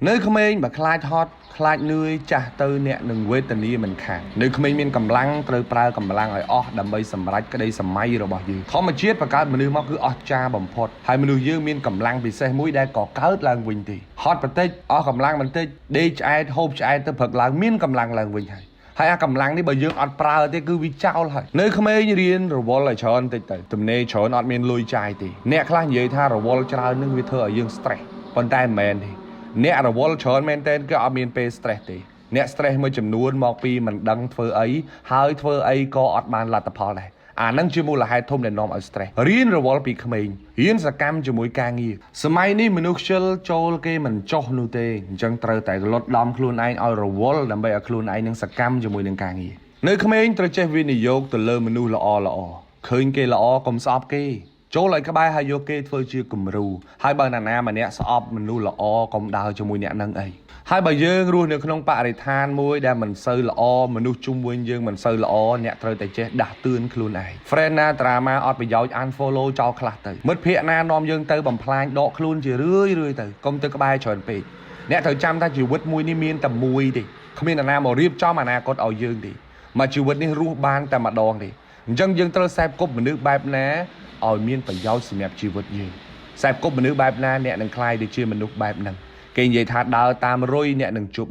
នៅក្មេងបើខ្លាចហត់ខ្លាចនឿយចាស់ទៅអ្នកនឹងវេទនាមិនខាននៅក្មេងមានកម្លាំងត្រូវប្រើកម្លាំងឲ្យអស់ដើម្បីសម្រេចក្តីសម័យរបស់យើងធម្មជាតិបង្កើតមនុស្សមកគឺអស្ចារ្យបំផុតហើយមនុស្សយើងមានកម្លាំងពិសេសមួយដែលក៏កើតឡើងវិញទេហត់បន្តិចអស់កម្លាំងបន្តិចដេកឆ្អែតហូបឆ្អែតទៅព្រឹកឡើងមានកម្លាំងឡើងវិញហើយហើយអាកម្លាំងនេះបើយើងអត់ប្រើទេគឺវាចោលហើយនៅក្មេងរៀនរវល់ឲ្យច្រើនតិចទៅទំនេរច្រើនអត់មានលុយចាយទេអ្នកខ្លះនិយាយថារវល់ច្រើននឹងវាធ្វើឲ្យយើង stress ប៉ុន្តែមិនមែនទេអ្នករវល់ច្រើនមែនទែនគឺអត់មានពេល stress ទេអ្នក stress មួយចំនួនមកពីមិនដឹងធ្វើអីហើយធ្វើអីក៏អត់បានលទ្ធផលដែរអាហ្នឹងជាមូលហេតុធំដែលនាំឲ្យ stress រៀនរវល់ពីក្មេងរៀនសកម្មជាមួយការងារសម័យនេះមនុស្សខ្ជិលចូលគេមិនចោះនោះទេអញ្ចឹងត្រូវតែលត់ដំខ្លួនឯងឲ្យរវល់ដើម្បីឲ្យខ្លួនឯងនឹងសកម្មជាមួយនឹងការងារនៅក្មេងត្រូវចេះវិនិយោគទៅលើមនុស្សល្អល្អឃើញគេល្អកុំស្អប់គេ ចូលឲ្យក្បែរហើយយកគេធ្វើជាគំរូហើយបើណានាម្នាក់ស្អប់មនុស្សល្អកុំដើរជាមួយអ្នកនឹងអីហើយបើយើងរស់នៅក្នុងបរិស្ថានមួយដែលមិនសូវល្អមនុស្សជុំវិញយើងមិនសូវល្អអ្នកត្រូវតែចេះដាស់តឿនខ្លួនឯង friend ណា drama អត់ប្រយោជន៍ unfollow ចោលខ្លះទៅមិត្តភ័ក្ដិណានាំយើងទៅបំផ្លាញដកខ្លួនជារឿយរឿយទៅកុំទៅក្បែរច្រើនពេកអ្នកត្រូវចាំថាជីវិតមួយនេះមានតែមួយទេគ្មាននរណាមករៀបចំអនាគតឲ្យយើងទេមកជីវិតនេះរស់បានតែម្ដងទេអញ្ចឹងយើងត្រូវសេពគប់មនុស្សបែបណាឲ្យមានប្រយោជន៍សម្រាប់ជីវិតយើងសេពគប់មនុស្សបែបណាអ្នកនឹងក្លាយទៅជាមនុស្សបែបហ្នឹងគេនិយាយថាដើរតាមរុយអ្នកនឹងជួប